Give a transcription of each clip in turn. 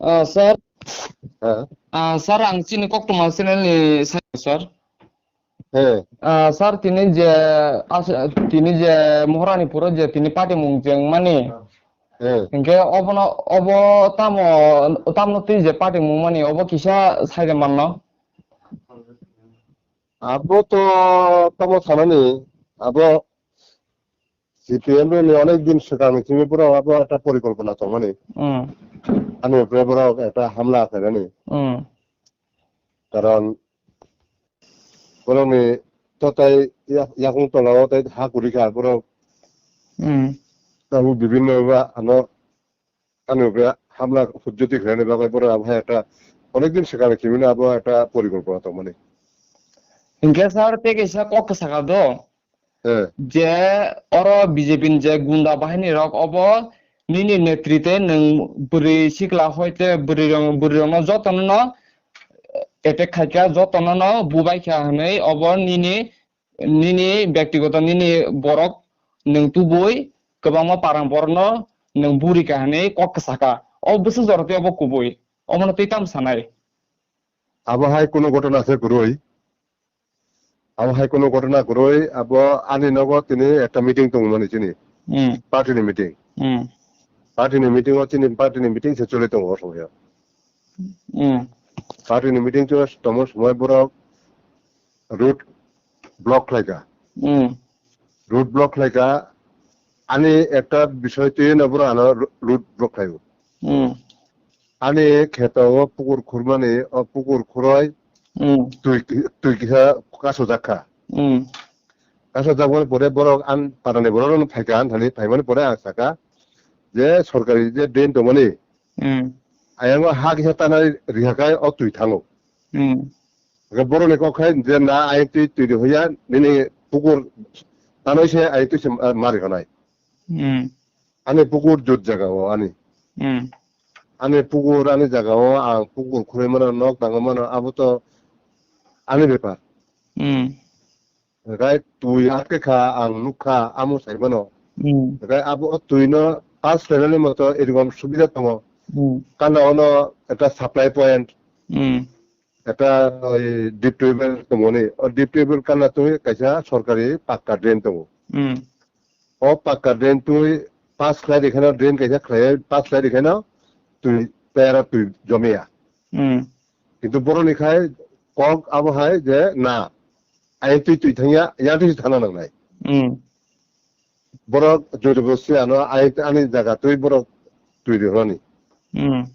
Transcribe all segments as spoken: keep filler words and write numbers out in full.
Ah, sir. Heh. Ah, sir, ang chini Koktwma channel ni sir. Heh. Ah, sir, tini je as-, tini je Moharani puro je tini party mung jeng mani. Heh. Hingke obono, obo tamo, tamno twi je party mung mani, obo kisa sai de manno. Abo to tamo sanani, abo C P M ni onek din swkang ni simi pura abo ekta porikolpona tongmani. Hmm. Ani upre borok ekta hamla khainani. Hmm. Karon borokni to tai ya-, yakung tolao tai ha kwrwi kha borok. Hmm. Tabuk bibinno ba ano ani upre hamla hujjoti khlaini bagwi borok abo hai ekta onek din swkang ni simi abo ekta porikolpona tongmani. Hingke sir, tei kaisa kok kwsaka do. Eh. Je oro B J P ni je gunda bahini rok obo nini netrite nwng bwrwi sikla hoite bwrwi rok, bwrwi rokno jotono no attack khaikha, jotono no bubaikha hinwi obo nini, nini byaktigoto nini borok nwng tubui kwbangma parang borokno nwng burika hinwi kok kwsaka. O bwswk jora tei obo kubui. Omono tei tamo sanai? Abo hai kunu gotona se kwrwi. Abo hai kunu gotona kwrwi, abo ani nogo tini ekta meeting tongmani chini. Hmm. Party ni meeting. Hmm. Party ni meeting o chini party ni meeting se choli tongo o somoi o. Hmm. Party ni meeting choli tongmo somoi borok road block khlaika. Hmm. Road block khlaika, ani ekta bisoi twi no borok ano ro-, road block khlaio. Hmm. Ani kheto o pukur khurmani, o pukur khuroi Hmm. twi, twi kisa kasojak kha. Hmm. Kasojak mani pore borok an parani borok rok phaikha, an thani phaimani pore ang saka je sorkari je drain tongmani. Hmm. Ayang o ha kisa tanai rihakai o twi thango. Hmm. Hwnkhe borokni kok khai je na ayang twi twi rihya nini pukur tanoi se ayang twi se, ah, ma rihonai. Hmm. Ani pukur jot jaga o ani. Hmm. Ani pukur ani jaga o ang pukur khurui mano, nok tangwi mano, abo to ani bepar. Hmm. Hwnkhe twi atkhe kha ang nukha amo sai mano. Hmm. Hwnkhe abo o twi no pass khlainani moto erokom subida tongo. Hmm. Kana ono ekta supply point. Hmm. Ekta oi deep tubewell tongmani. O deep tubewell kana twi kaisa sorkari pakka drain tongo. Hmm. O pakka drain twi pass khlai rikhaino drain kaisa khlai pass khlai rikhaino twi tayara twi jomiya. Hmm. Kintu borokni khai kok abo hai je na, ayang twi twi thangya, yang twi thana nangnai. Hmm. Borok jodi bosti ano ayang ani jaga twi borok twi rihorani. Hmm.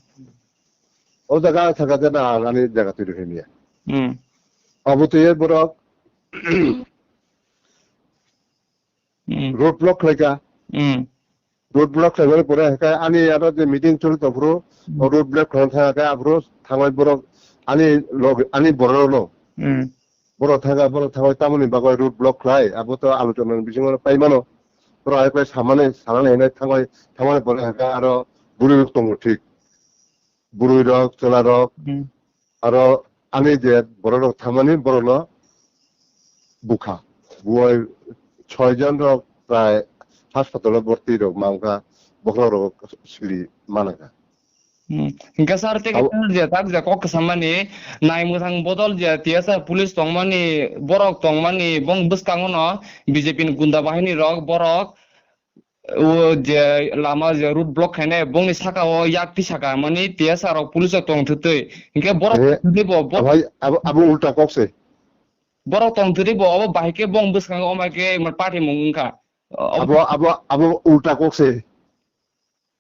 O jaga ang saka je na ang ani jaga twi rihorniya. Hmm. Abo twi borok Hmm. Road block khlaika. Hmm. Road block khlaimani pore hwnkhe ani aro je meeting choli tongphuru, Hmm. o road block khlaina thangkhe aphuru thangwi borok ani log, ani borok no. Hmm. Borok thangkha, borok thangwi tamoni bagwi road block khlai, abo to alochona ni bisingo paimano. Borok hai khlai samani, sanani hinwi thangwi, thangmani pore hwnkhe aro bwrwi rok tongo thik. Bwrwi rok, chwla rok, Hmm. aro ani je borok rok thangmani borok no bukha. Buwai choi jon rok prai hospital o borti rok mankha, bokhorok rok sili manakha. Hmm. Hingke sir, tei Abo- kisa je tak je kok kwsa mani, nai mwthang bodol je T S R police tongmani, borok tongmani, bong bwskango no B J P ni gunda bahini rok, borok o je lama je road block khainai, bongni saka o yak tisaka mani T S R rok police rok tong thwtwi. Hingke borok Eh, tongthwtwi bo, bo-, abo hai, abo, abo ulta kok se. Borok tong thwtwi bo, obo bahai khe bong bwskango, omai khe party mung wngkha. Obo Abo, abo, abo ulta kok se.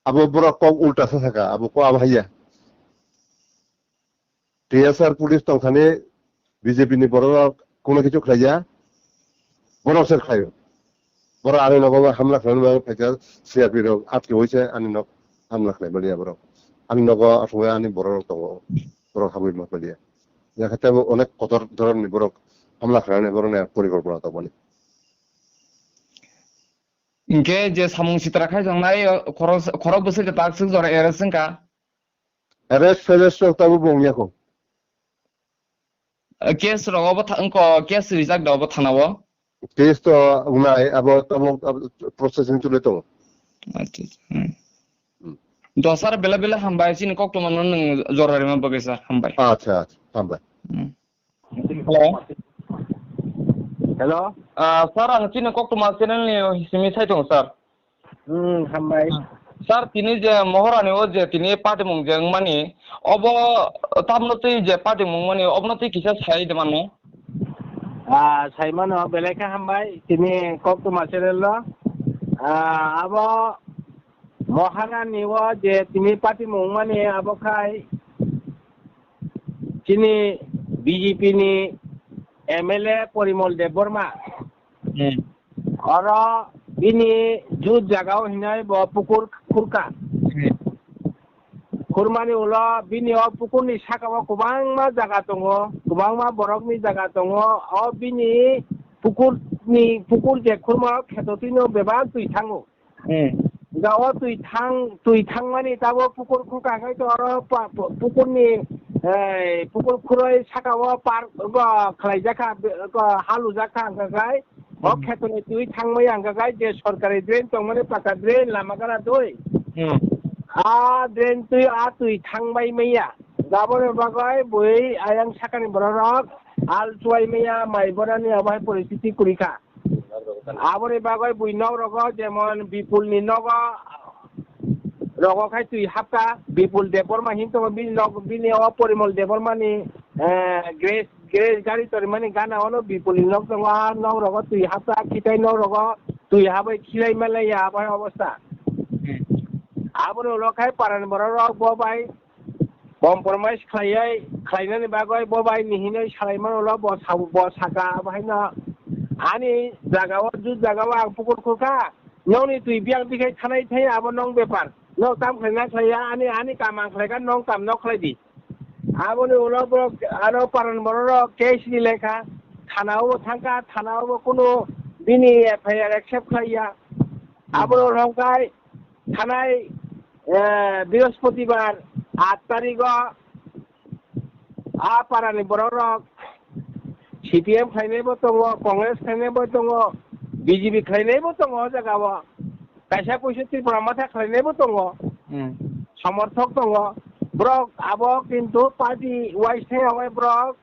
Abo borok kok ulta sa saka, abo ko abo haiya. T S R police tongthani B J P ni borok rok kono kichu khlaiya, borok se khlaio. Borok ani nogo hamla khlaina bagwi phaikha, C R P rok atkiwi se ani nok hamla khlai maliya borok. Ani nogo asugwi ani borok rok tongo, borok habwi ma paliya. Yakhe tebo onek kotor dhoronni borok hamla khlainani borokni porikolpona tongmani. Hinkhe je samung sitra khai tongnai, khorok, khorok bwswk tak swk jora arrest wngkha. Arrest, arrest rok tabuk bo wngya kho. Eh, case rok obo tha-, wngkho, case rijak da obo thana o? Case to wngnai, abo tabuk, abo processing choli tongo. Acha, acha, hmm. Hmm. Do sir, bela bela hambai, chini koktwma no nwng jora rima bagwi sir, hambai. Acha, acha, hambai. Hmm. Hello. Hello. Ah, sir, ang chini koktwma channel ni simi sai tongo sir. Hmm, hambai. Sir, tini je Mohorani o je tini patimung je wngmani, obo tamno twi je patimung mani, obono twi kisa sai de mano? Ah, sai mano, belai khe hambai, tini koktwma channel no. Ah, abo Mohorani o je tini patimung mani, abo khai chini B J P ni M L A Porimol Debbarma. Hmm. Oro bini jut jaga o hinai bo pukur khurka. Hmm. Khurmani ulo bini o pukur ni saka o kwbangma jaga tongo, kwbangma borok ni jaga tongo. O bini pukur ni, pukur je khurma o kheto twi no bebak twi thango. Hmm. Ga o twi thang, twi thangmani tabo pukur khurka khai to oro pa-, pu-, pukur ni, eh, pukur khuroi saka o park bo khlai jakha, be-, ko halu jakha hwnkha khai. O Hmm. kheto ni twi thangmaya hwnkha khai je sorkari drain tongmani paka drain lama gara doi. Hmm. A drain twi a twi thangbai maya. Gaboni bagoi bui ayang sakani bororok al chuai maya mai bonani abo hai poristiti kwrwi kha. Aboni bagwi bui nok rogo jemon Bipul ni nogo rogo khai twi hapka, Bipul Debbarma hin tongo bini nok, bini o Porimol Debbarma ni, eh, Grace, Grace gari torimani gana ono Bipul ni nok tongo, a nok rogo twi hapka, khitai nok rogo twi habai khilai manlai ya abo hai obostha. Hmm. Aboni ulo khai parani borok rok bo bai compromise khlaiwi, khlainani bagwi bo bai ni hinwi salaimano ulo bo sa-, bo saka abo haino ani jaga o, jut jaga o ang pukur khurkha, nokni twi biyang bikhai thanai thai abo nong bepar, nok tam khlaina khlaiya, ani, ani kam ang khlaikha, nong kam nok khlai di. Aboni ulo bo ano paran borok rok case ni lekha thana o thangkha, thana o bo kunu bini F I R accept khlaiya. Aboni ulo hwnkhe thanai, eh, Brihospatibar aat tarigo a parani borok rok C P M khlainai bo tongo, Congress khlainai bo tongo, B J P khlainai bo tongo o jaga o. Kaisa puisa Tripura Motha khlainai bo tongo. Hmm. Somorthok tongo. Borok abo kintu party wise thai hwnwi borok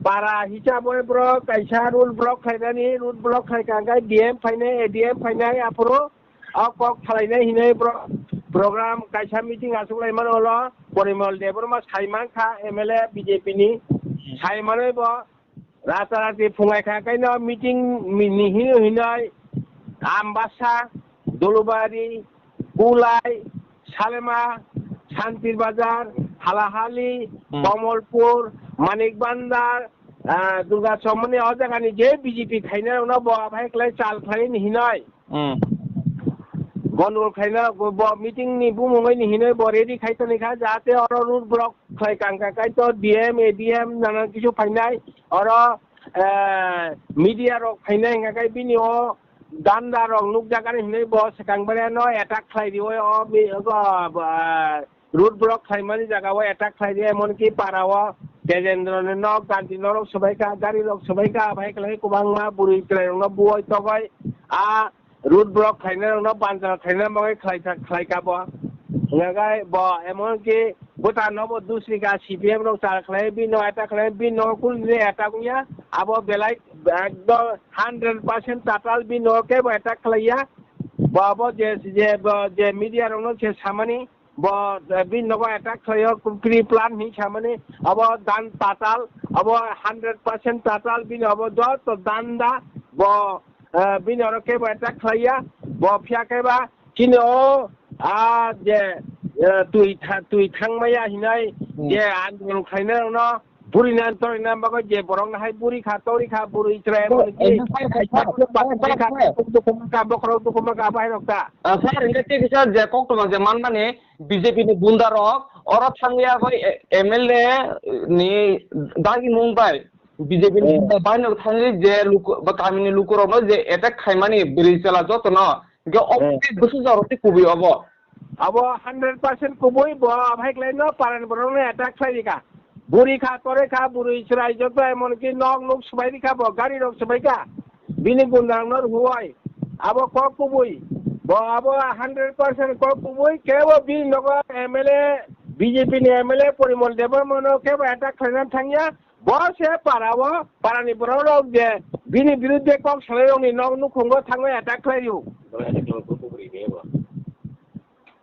para hisab oi borok kaisa road block khlainani, road block khlaikha hwnkhe D M phainai, A D M phainai, aphuru o kok salainai hinwi borok program kaisa meeting achuk laimani ulo Porimol Debbarma saimankha M L A B J P ni, saimanwi bo ratarati phungai kha kaino meeting ni hino hinoi Ambasa, Dulubari, Kulai, Salema, Santir Bazar, Halahali, Hmm. Komolpur, Manik Bandar, ah, Durga Chowmani o jagani je B J P khainai rokno bo aphai khlai chal khlai ni hinoi. Hmm. Gondogol khaina bo, bo meeting ni bumungwi ni hinwi bo ready khai toni kha, jahate oro road block khlai kang kha, kaito D M, A D M nana kisu phainai, oro, eh, media rok phainai hwnkha khe bini o danda rok nukjak ani hinwi bo swkang bai no attack khlai riwi o mi-, o, ah, road block khlaimani jaga o attack khlai di, emonki para o Tejendra ni nok, Gandhi nok rok swbai kha, gari rok swbai kha, bai khlai kwbangma bwrwi chwrai rok no buwai togoi a road block khlainai rok no banjara khlaina bagwi khlai kha, khlai kha bo. Hwnka khe bo emonki bwta no bo dusri kha, C P M rok chal khlai bini no attack khlai bini no kunu ni attack wngya, abo belai ekdom hundred percent total bini no kebo attack khlai ya. Bo abo je, je, bo je media rok no se samani, bo, eh, bini nogo attack khlaio, pre plan hinwi samani, abo dan tatal, abo hundred percent tatal, bini abo joto danda, bo, eh, bini oro kebo attack khlaiya, bo phiya khe ba chini o, ah, je, eh, twi tha-, twi thangmaya hinai, Hmm. je andolon khlainai rokno, Buri nan tori nan bagwi je borok no hai buri kha, tori kha, buri chwrai Bo, mani eh, ki. Sir, Hai sir, sir, sir, sir, sir, sir, sir, sir, sir, bokhorok dukuma ka, bahai rok ta. Ah, sir, hingke tei kisa je koktwma je manmani B J P ni gunda rok oro thangya bai, eh, M L A ni dagi mung bai B J P ni Eh. gunda bai no thangwi je luku, ba kami ni luku rok no je attack khaimani buri chwla joto no, hingke omo Eh. tei bwswk jora tei kubui obo. Abo hundred percent kubui bo, aphai khlai no parani borok no attack khlai di kha. Buri kha, tore kha, buri chwrai joto emon ki nok nuk swbai di kha bo, gari rok swbai kha. Bini gunda rok no rwui. Abo kok kubui. Bo abo hundred percent kok kubui, kebo bini nogo M L A, B J P ni M L A Porimol Debbarma no kebo attack khlaina thangya. Bo se para o, para ni borok rok je bini birudde kok salai rok ni nok nukhungo thangwi attack khlai o.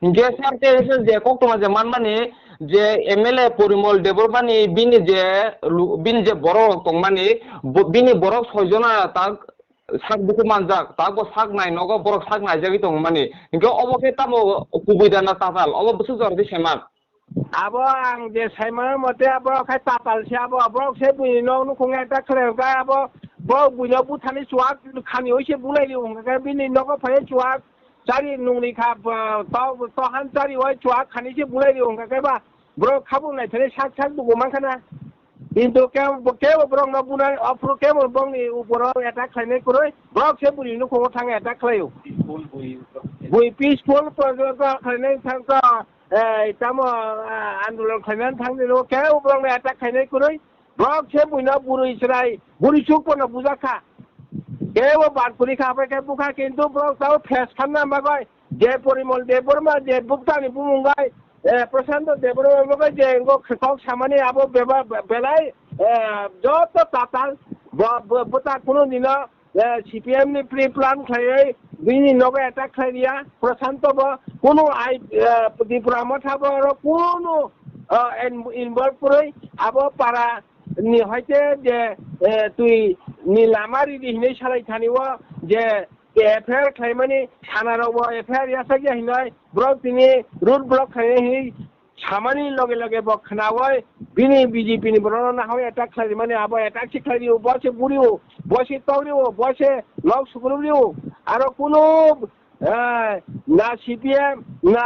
Hinkhe sir, tei se je koktwma je manmani je M L A Porimol Debbarma ni bini je lu-, bini je borok rok tongmani, bo-, bini borok soi jona tak sak buku manjak, tak bo sak nai nogo borok sak naijagwi tongmani. Hinkhe obo khe tamo kubui da na tatal, obo bwswk jora di saiman. Abo ang je saimano mote abo khai tatal se abo, borok se buini nok nukhung attack khlai kha abo, bo buino buthani chuak khani oi se bulai ri wngkha khe bini nogo phai chuak chari nungni kha, bo-, to, to han chari oi chuak khani se bulai ri wngkha khe ba, borok khabung naithani sak sak dugu mankha na. Kintu ke, kebo borok no bunai, aphuru kebo borok ni uporo attack khlainai kwrwi, borok se buini nukhungo thang attack khlaio. Bui peaceful protest khlainai thangkha, eh, tamo, ah, andolon khlainani thangni no kebo borok no attack khlainai kwrwi, borok se buino bwrwi chwrai, bwrwi chuk pono bujakha. Kebo bad kwrwi kha, abo khe bukha, kintu borok tamo face khamna bagwi, je Porimol Debbarma, je buktani bumung bai, eh, Prashanto Debbarma bai je ngo kok samani abo beba-, belai, eh, joto tatal, bo-, bo-, bwta kunu dino, eh, C P M ni pre-plan khlaiwi bini nogo attack khlai riya, Prashanto bo kunu ai, eh, Tipra Motha bo oro kunu, eh, in-, involve kwrwi abo para ni hoite je, eh, twi ni lama ridi hinwi salai thani o je F I R khlaimani thana rok bo F I R yasakya hinwi borok tini road block khlainai hinwi samani loge loge bo khnaui bini B J P ni borok no nahaui attack khlaimani abo attack se khlai rio, bo se buri o, bo se tok rio, bo se nok sukru rio, aro kunu Eh, na C P M, na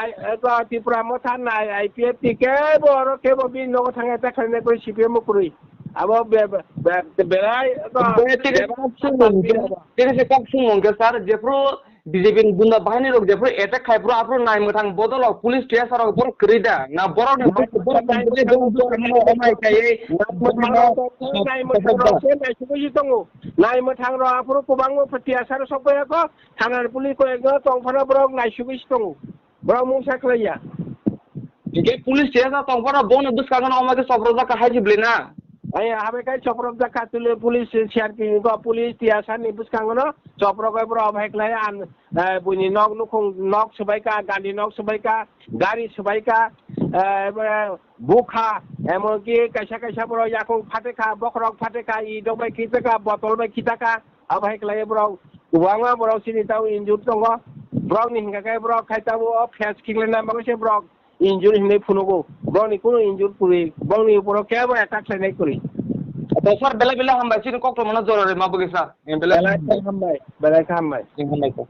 I-, eko Tipra Motha, na I P F T, kebo oro kebo bini nogo thangya ta khaina koi C P M bo kwrwi. Abo be-, be-, be-, belai eko Be-, tini bebak kok sumung, sambil tini se kok sumung ke sir, jephru B J P ni gunda bahini rok jephru attack khai phru aphru nai mwthang bodol rok police T S R rok borok kwrwi da, na borok ni Nai mwthang rok, nai mwthang rok, nai mwthang rok, nai mwthang rok, se nai sugwi si tongo. Nai mwthang rok aphru kwbangma T S R sok bai ako. Thanani police ko ekdom tongphano borok naisugwi se tongo. Borok mungsa khlaiya. Hinkhe police station o tongphano bono bwskango no omo khe choprojak kha hai se bwlwi na? Ai, habe kai choprojak kha tuli police C R P ko police T S R ni bwskango no choprogoi borok obo hai khlai an, eh, buini nok nukhung nok swbai ka, gari nok swbai ka, gari swbai ka, eh, bukha, emonki kaisa kaisa borok yakung phate kha, bokhorok phate kha, i dok bai khita kha, botol bai khita kha. Abo hai khlai borok kwbangma borok chini tao injured tongo. Borok ni hinkha khe borok khai tabuk o face khiklai na bagwi se borok injured hinwi phunugo. Borok ni kunu injured kwrwi, borok ni borok kebo attack khlainai kwrwi. To sir, belai belai hambai chini koktwma no jora rwma bagwi sir. Belai belai khe hambai, belai khe hambai. Hambai sir.